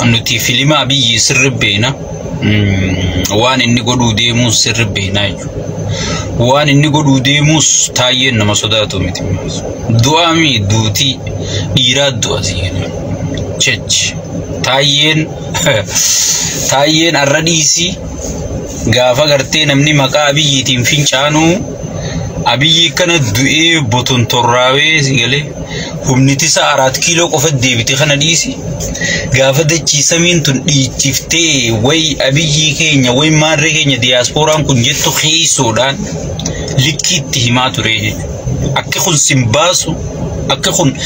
Nuti filima Abiyyi sirri beena. Waan inni godhuu deemuus sirri beena jechuudha. Waan inni godhuu deemuus Taayyeen nama sodaatu miti. Du'aa mi duutii dhiiraa du'a si chech. Taayyeen Taayyeen arra dhiisii gaafa gartee namni maqaa Abiyyiitiin fincaanuu Abiyyi kana du'ee botontorraawee si galee humni tisa Araat Kiiloo qofa deebite kana dhiisi. Gaafa dachii samiin tun dhiichiftee way Abiyyii keenya way maarree keenya diyaaspooraan kun jettu keessoodhaan likkiitti himaa ture jechuudha. Akki kun sin baasu, akki kun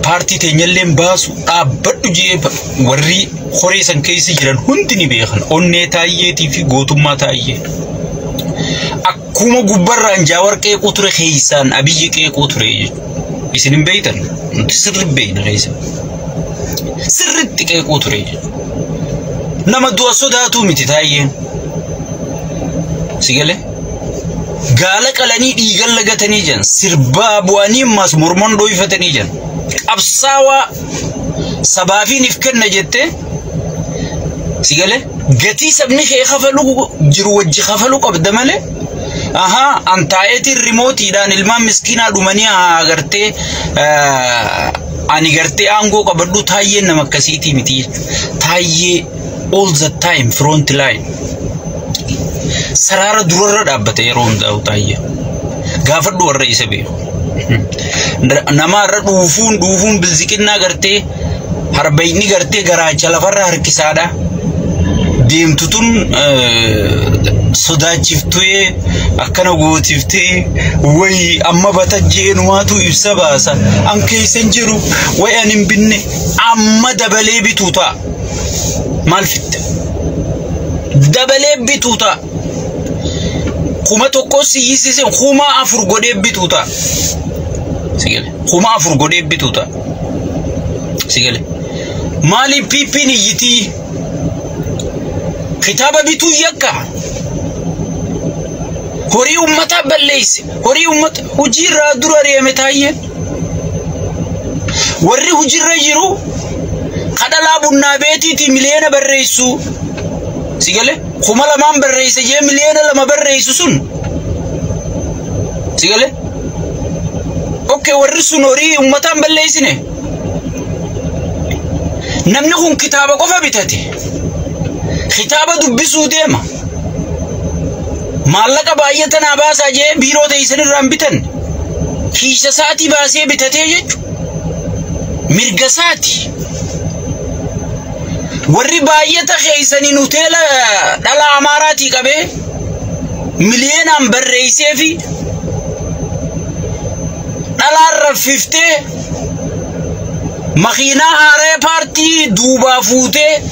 paartii teenyallee hin baasu, dhaabbadhu jee warri horee san keessa jiran hundi ni beekan. Onnee Taayyeetii fi gootummaa Taayyee. Akkuma gubbarraan Jaawar qeequu ture keessaan Abiyyi qeequu ture jechuudha. Isin hin beektan, nuti sirri beekna keessa. Sirritti qeequu ture jechuudha. Nama du'a sodaatuu miti Taayyeen. Si galee? Gaala qalanii dhiigan lagatanii jiran, sirbaa bu'anii ammas morman dhooyfatanii jiran. Qabsaawaa sabaafiin if kenna jettee si galee gatii sabni kee kafalu jiru wajji kafaluu qabda malee ahaa an taa'eetiin rimootiidhaan ilmaan miskiinaa dhumanii haa gartee ani gartee aangoo qabadhu. Taayyeen nama akkasiitii miti jechuudha. Taayyee all the time front line, saraara durarra dhaabbate yeroo hundaa'u Taayyee. Gaafadhu warra isa beeku. Nama irra dhuufuun dhuufuun bilziqinnaa gartee harbayni gartee garaacha lafarra harkisaadha. Deemtu tun sodaachiftee akkana gootiftee wayi amma batajjeenumaatu ibsa baasa. An keessan jiru wayi an hin binne amma dabalee bituu ta'a. Maal fitte? Dabalee bituu ta'a. 1000 siyyisiise 4000 godhee bituu ta'a. Sigale. 4000 godhee bituu ta'a. Sigale. Maaliif PP'n iyyitii? Kitaaba bituu yakka. Horii uummataa balleesse. Horii uummata hojii irraa dura ari'ame Taayyeen. Warri hojiirra jiru kadhalaa bunnaa beetiitii miliyoona barreessu. Sigale. 2000 barreesse jee miliyoona 2 barreessu sun. Sigale. Okay, warri sun horii uummataan balleessine. Namni kun kitaaba qofa bitate. Kitaaba dubbisuu deema. Maallaqa baay'ee tanaa baasaa jee biiroo teessan irraa hin bitan. Kiisa isaatii baasee bitatee jechuudha. Mirga isaati. Warri baay'ata keessaniin hoteela dhala Amaaraatii qabee miliyoonaan barreessee fi dhalaan raffiftee makiinaa haaree paartii duubaa fuutee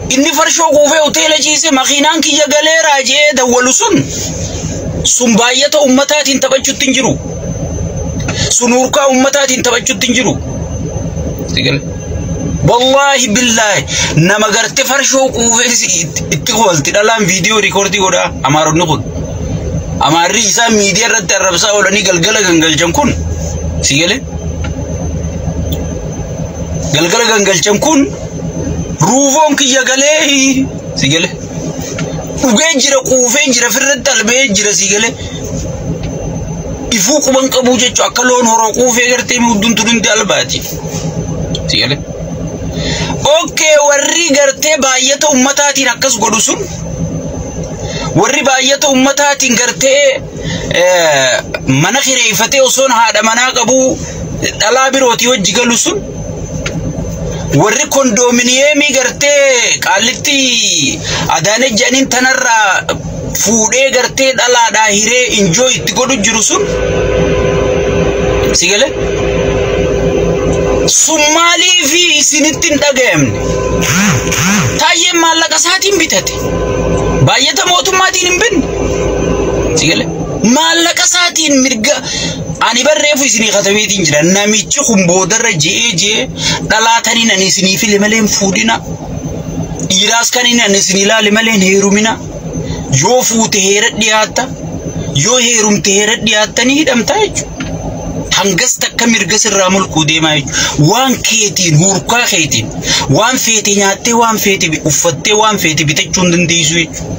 inni farshoo kuufee hoteela ciise makiinaan kiyya galeeraa jee dawwalu sun sun baay'ata ummataatiin taphachuutti hin jiru. Sun hurkaa ummataatiin taphachuutti hin jiru. Wallaahi billaahi nama garte farshoo quufee itti kofalti dhalaan viidiyoo record godhaa Amaaronni kun. Amaarri isaan miidiyaa irratti arrabsaa oolanii galgala gangalchan kun si galee? Galgala gangalchan kun ruufoon kiyya galee si galee? Dhugee jira, quufee jira, firratti albee jira si galee? Ifuu quban qabuu jechuun akka loon horoo quufee gartee hundumtu hundi albaati. Si galee? Okay, warri gartee baay'ata ummataatiin akkas godhu sun, warri baay'ata ummataatiin gartee mana kireeffatee osoon haadha manaa qabuu dhalaa birootii wajji galu sun, warri kondoominiyeemii gartee Qaallitti Adaanech jedhaniin tanarraa fuudhee gartee dhalaadhaa hiree enjoy itti godhu jiru sun si galee? Sun maaliifi isinitti hin dhagayamne? Taayyeen maallaqa isaatiin bitate. Baay'ata mootummaatiin hin binne. Si galee? Maallaqa isaatiin mirga ani barreefu isinii katabeetiin jira. Namichi kun boodarra je'ee je'ee dhalaataniin ani isinii file malee hin fuudhina. Dhiiraas kan inni ani isinii ilaale malee hin heerumina. Yoo fuute heera dhiyaatta. Yoo heerumte heera dhiyaattanii hidhamtaa jechuudha. Hangas takka mirga sirraa mulquu deemaa jechuudha. Waan keetiin hurkaa keetiin waan feete nyaattee waan feete uffattee waan feete bitachuu hin dandeessu jechuudha.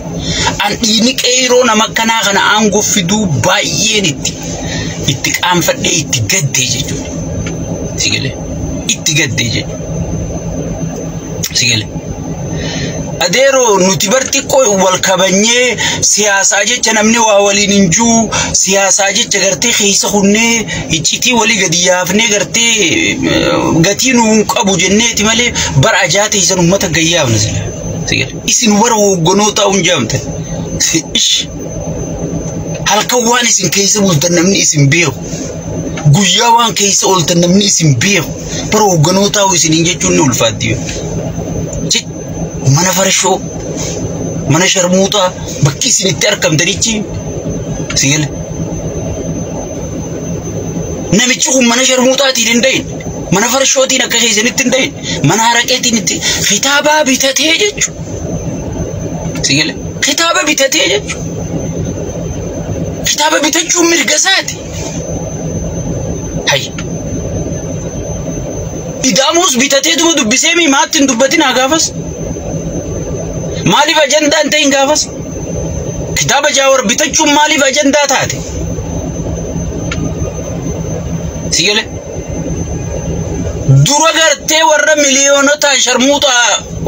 An dhiigni qeeroo nama akkanaa kana aangoo fiduu baay'een itti qaanfadhee itti gaddee jechuudha. Sigalee itti gaddee jechuudha. Sigalee. Adeeroo nuti bar xiqqoo wal kabanyee siyaasaa jecha namni waa waliin hin jiru siyaasaa jecha gartee keessa kunnee iccitii walii gadi yaafnee gartee gatii nu hin qabu jenneeti malee bara ajaa teessan uummata gayyaafna sila. Isin warra hoogganoo ta'uu hin jaamtan. Ish. Halkan waan isin keessa bultan namni isin beeku. Guyyaa waan keessa ooltan namni isin beeku. Bara hoogganoo ta'uu isiniin jechuun ni ulfaatti. Mana farshoo, mana sharmuuxaa bakki isin itti argamtanichi sigale. Namichi kun mana sharmuuxaatiin hin ta'in, mana farshootiin akka keessanitti hin ta'in, mana haraqeetiin itti kitaabaa bitatee jechuudha. Sigale kitaaba bitatee jechuudha. Kitaaba bitachuun mirga isaati. Hayy. Idaamuus bitateetuma dubbisee mi maatti hin dubbatin haa gaafas. Maaliif ajandaa hin ta'in gaafas? Kitaaba Jaawar bitachuun maaliif ajandaa taate? Sigale. Dura gartee warra miliyoonotaan sharmuuxa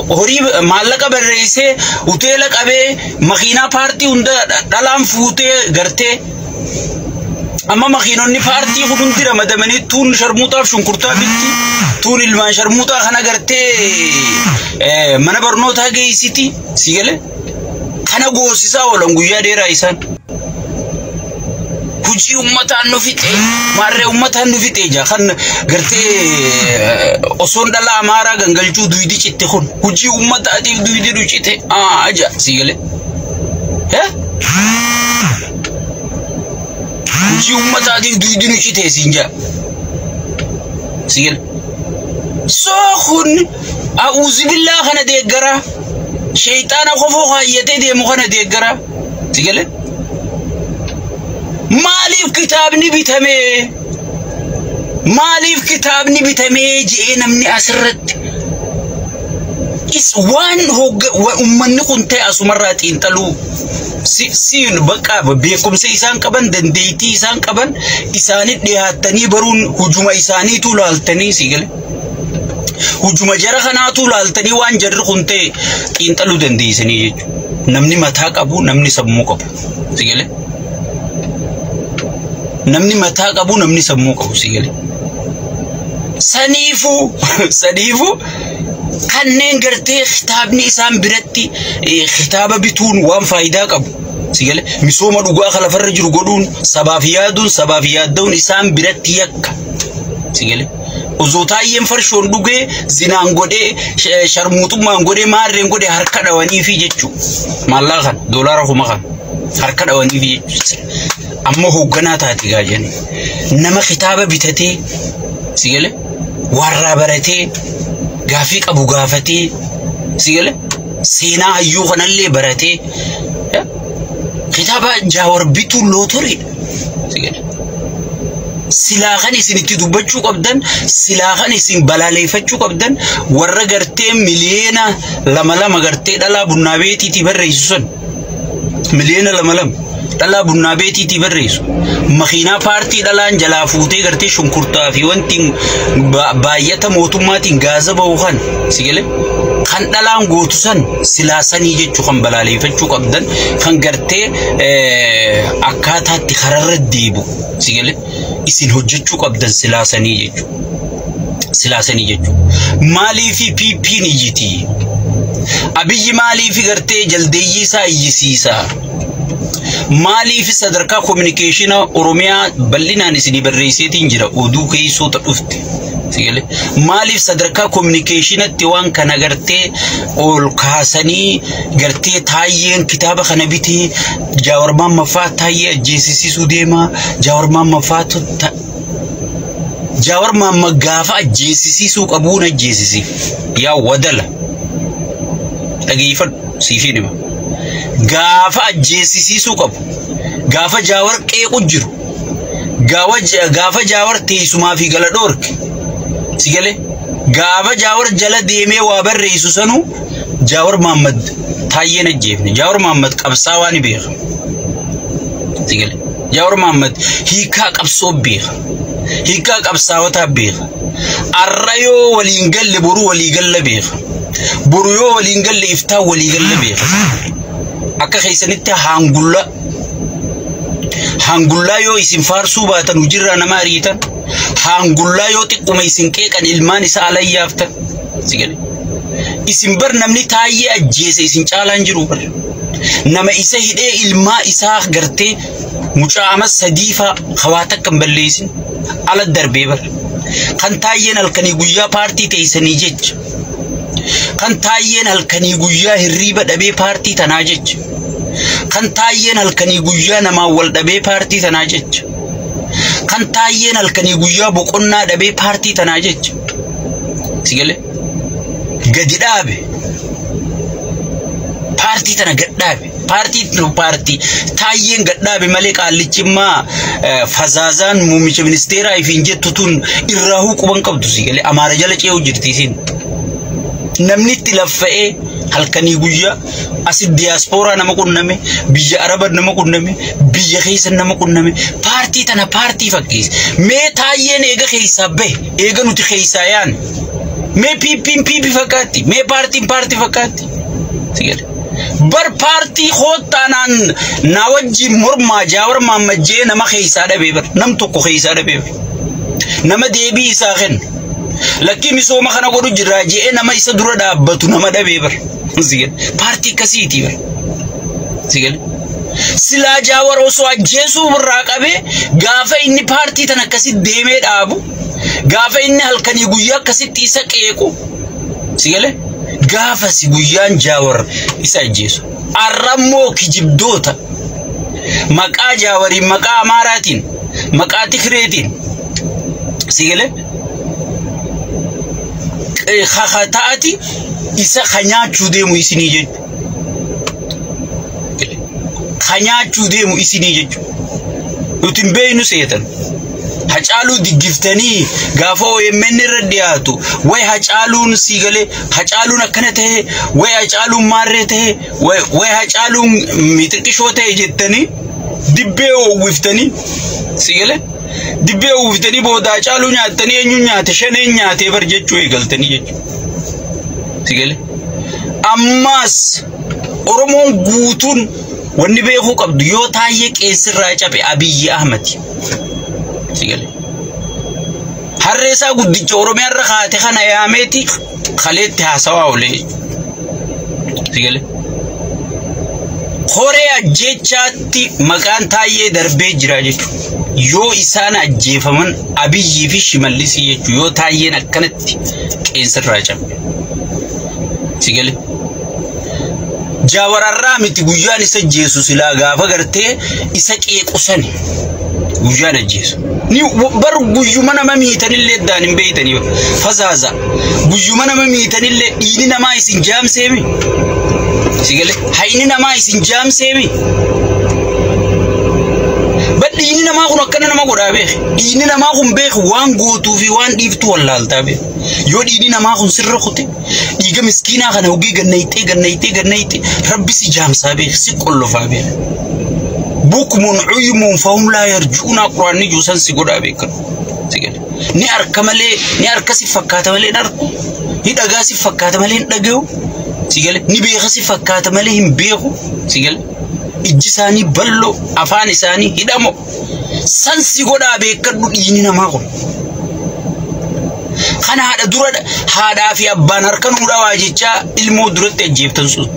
horii maallaqa barreessee hoteela qabee makiinaa paartii hunda dhalaan fuutee gartee amma makiinonni paartii kun hundi ramadamanii tuun sharmuuxaaf shunkurtaa bitti tuun ilmaan sharmuuxaa kana gartee mana barnootaa geessiti sigale kana goosisaa oolan guyyaa dheeraa isaan. Hojii uummataan nu fixe maarree uummataan nu fixe jaa kan gartee osoon dhala amaaraa gangalchuu duydi citte kun hojii uummataatiif duydi nu citte aja sigale. Hojii uummataatiif duydi nu cite siin jaa sigale. Soo kun a'uuzibillaa kana deeggaraa sheeyxaana kofoo kaayyatee deemu kana deeggaraa sigale. Maaliif kitaabni bitamee? Maaliif kitaabni bitamee je'ee namni asirratti is waan uummanni kun ta'e asumarraa xiinxaluu siin bakka beekumsa isaan qaban dandeettii isaan qaban isaanii dhiyaattanii baruun hujuma isaaniitu laaltanii sigale. Hujuma jara kanaatu laaltanii waan jarri kun ta'e xiinxaluu dandeessanii jechuudha. Namni mataa qabu namni sammuu qabu sigale. Namni mataa qabu namni sammuu qabu sigale. Saniifuu kanneen gartee kitaabni isaan biratti kitaaba bituun waan faayidaa qabu. Sigale misooma dhugaa kan lafarra jiru godhuun sabaaf yaaduun sabaaf yaadda'uun isaan biratti yakka. Sigale osoo taayyeen farshoon dhugee zinaan godhee sharmuuxummaan godhee maarreen godhee harka dhawaniifi jechuudha. Maallaqa kan doolaara kuma kan harka dhawaniifi jechuudha. Amma hoogganaa taate gaajani nama kitaaba bitatee sigale warraa baratee gaafii qabu gaafatee sigale seenaa hayyuu kanallee baratee kitaaba Jaawar bituun lootoriidha sigale. Silaa kan isin itti dubbachuu qabdan silaa kan isin balaaleffachuu qabdan warra gartee miliyoona lama lama gartee dhalaa bunnaa beetiitii barreessu san miliyoona lama lama dhalaa bunnaa beetiitii barreessu makiinaa paartii dhalaan jalaa fuutee gartee shunkurtaa fi wanti baay'ata mootummaatiin gaaza bahu kan sigale kan dhalaan gootu san silaa sanii jechuu kan balaaleffachuu qabdan kan gartee akkaataatti kararra deebu sigale isin hojjechuu qabdan silaa sanii jechuu silaa sanii jechuu maaliifi PP'n iyyiti Abiyyi maaliifi gartee jaldeeyyii isaa iyyisiisa Maaliif sadarkaa kominikeeshina Oromiyaa bal'inaan isinii barreesseetiin jira oduu keessoota dhufte. Sigale maaliif sadarkaa kominikeeshinatti waan kana gartee ol kaasanii gartee taayyeen kitaaba kana bitee Jaawar Maammaffaa taayyee ajjeesisiisuu deema Jaawar Maammaffaa Jaawar Maamma gaafa ajjeesisiisuu qabuun ajjeesisiif yaa wadala dhageeffadhu siifiin hima. Gaafa ajjeesisiisuu qabu gaafa Jaawar qeequ jiru Gaafa Jaawar teessumaa fi gala dhoorke. Si galee gaafa Jaawar jala deemee waa barreessu sanuu Jaawar Mahammad Taayyeen ajjeefne. Jaawar Mahammad qabsaawaa ni beeka. Si galee Jaawar Mahammad hiikaa qabsoo beeka. Hiikaa qabsaawotaa beeka. Arra yoo waliin galle boru walii galla beeka. Boru yoo waliin galle iftaan walii galla beeka. Akka keessanitti haangullaa. Haangullaa yoo isin faarsuu baatan hujirraa nama ariitan. Haangullaa yoo xiqquma isin qeeqan ilmaan isaa alayyaaftan. Si galee. Isin bar namni Taayyee ajjeese isin caalaan jiru bar. Nama isa hidhee ilmaa isaa gartee mucaa ama sadiifaa hawaa takka hin balleessin ala darbee bar. Kan Taayyeen halkanii guyyaa paartii teessanii jecha. Kan Taayyeen halkanii guyyaa hirriiba dhabee paartii tanaa jecha. Kan Taayyeen halkanii guyyaa namaan wal dhabee paartii tanaa jecha. Kan Taayyeen halkanii guyyaa boqonnaa dhabee paartii tanaa jecha. Si galee? Gadi dhaabe. Paartii tana gad dhaabe. Paartii paartii Taayyeen gad dhaabe malee qaallichimmaa fazaazaan muummicha ministeeraa ifiin jettu tun irraa quban qabdu si galee Amaara jala ce'uu jirti isin. Namni itti laffa'ee halkanii guyyaa asi diyaaspooraa nama qunname, biyya Araba nama qunname, biyya keessa nama qunname, paartii tana paartii fakkeesse. Mee Taayyeen eega keessaa bahe, eega nuti keessaa yaane. Mee piippiin piippi fakkaatti, mee paartiin paartii fakkaatti. Si galee. Bar paartii hoottaanaan na wajjin mormaa Jaawar Mahammad jee nama keessaa dhabee bar, nam tokko keessaa dhabee bar. Nama deebii isaa kennu. Lakkii misooma kana godhu jirraa je'ee nama isa dura dhaabbatu nama dhabee bar. Si galee. Paartii akkasiiti bar. Si galee. Silaa Jaawar osoo ajjeesuu irraa qabee gaafa inni paartii tana akkasitti deemee dhaabu, gaafa inni halkanii guyyaa akkasitti isa qeequ, si galee gaafa si guyyaan Jaawar isa ajjeesu. Arrammoo kijibdoota maqaa Jaawariin, maqaa Amaaraatiin, maqaa Tikireetiin, si galee kakataati isa nyaachuu deemu isinii jechuudha. Nyaachuu deemu isinii jechuudha. Nuti hin beeknu seetan. Hacaaluu diggiftanii gaafa OMN irra dhiyaatu way Hacaaluun sii galee Hacaaluun akkana ta'e, way Hacaaluun maarree ta'e, way Hacaaluun mixiqqishoo ta'e jettanii dibbee oowwiftanii si galee dibbee oowwiftanii booda Hacaaluu nyaattanii eenyuun nyaate shaneen nyaatee bar jechuu eegaltanii jechuudha. Si galee ammaas Oromoon guutuun wanni beekuu qabdu yoo Taayyee qeessirraa cabe Abiyyi Ahmad. Si galee. Harree isaa guddicha Oromiyaa irra kaate kana yaameeti kaleetti haasawaa oolee. Si galee. Horee ajjeechaatti maqaan Taayyee darbee jira jechuudha. Yoo isaan ajjeefaman Abiyyii fi Shimallisii jechuudha. Yoo Taayyeen akkanatti qeensirraa cabe. Si galee. Jaawararraa miti guyyaan isa ajjeesu silaa gaafa gartee isa qeequ sani guyyaan ajjeesu. Ni bar guyyuma nama miitanillee daan hin beeytanii fazaaza. Guyyuma nama miitanillee dhiini namaa isin jaamseemi. Si galee hayni namaa isin jaamseemi. Bar dhiini namaa kun akkana nama godhaa beek. Dhiini namaa kun beek waan gootuu fi waan dhiiftu wallaaltaa beek. Yoo dhiini namaa kun sirra kute dhiiga miskiinaa kana hogii gannayxee gannayxee gannayxee rabbi si jaamsaa beek, si qollofaa beek. Bukmun cuymuun fahum laa yarjuuna quraanni juusan si godhaa beekan. Si gale. Ni arka malee ni arka si fakkaata malee hin arku. Ni dhagaa si fakkaata malee hin dhagahu. Si gale. Ni beeka si fakkaata malee hin beeku. Si gale. Ijji isaanii bal'oo afaan isaanii hidhamo. San si godhaa beekadhu dhiigni namaa kun. Kana haadha dura haadhaa fi abbaan harka nuu dhawaa jechaa ilmoo duratti ajjeeftan sun.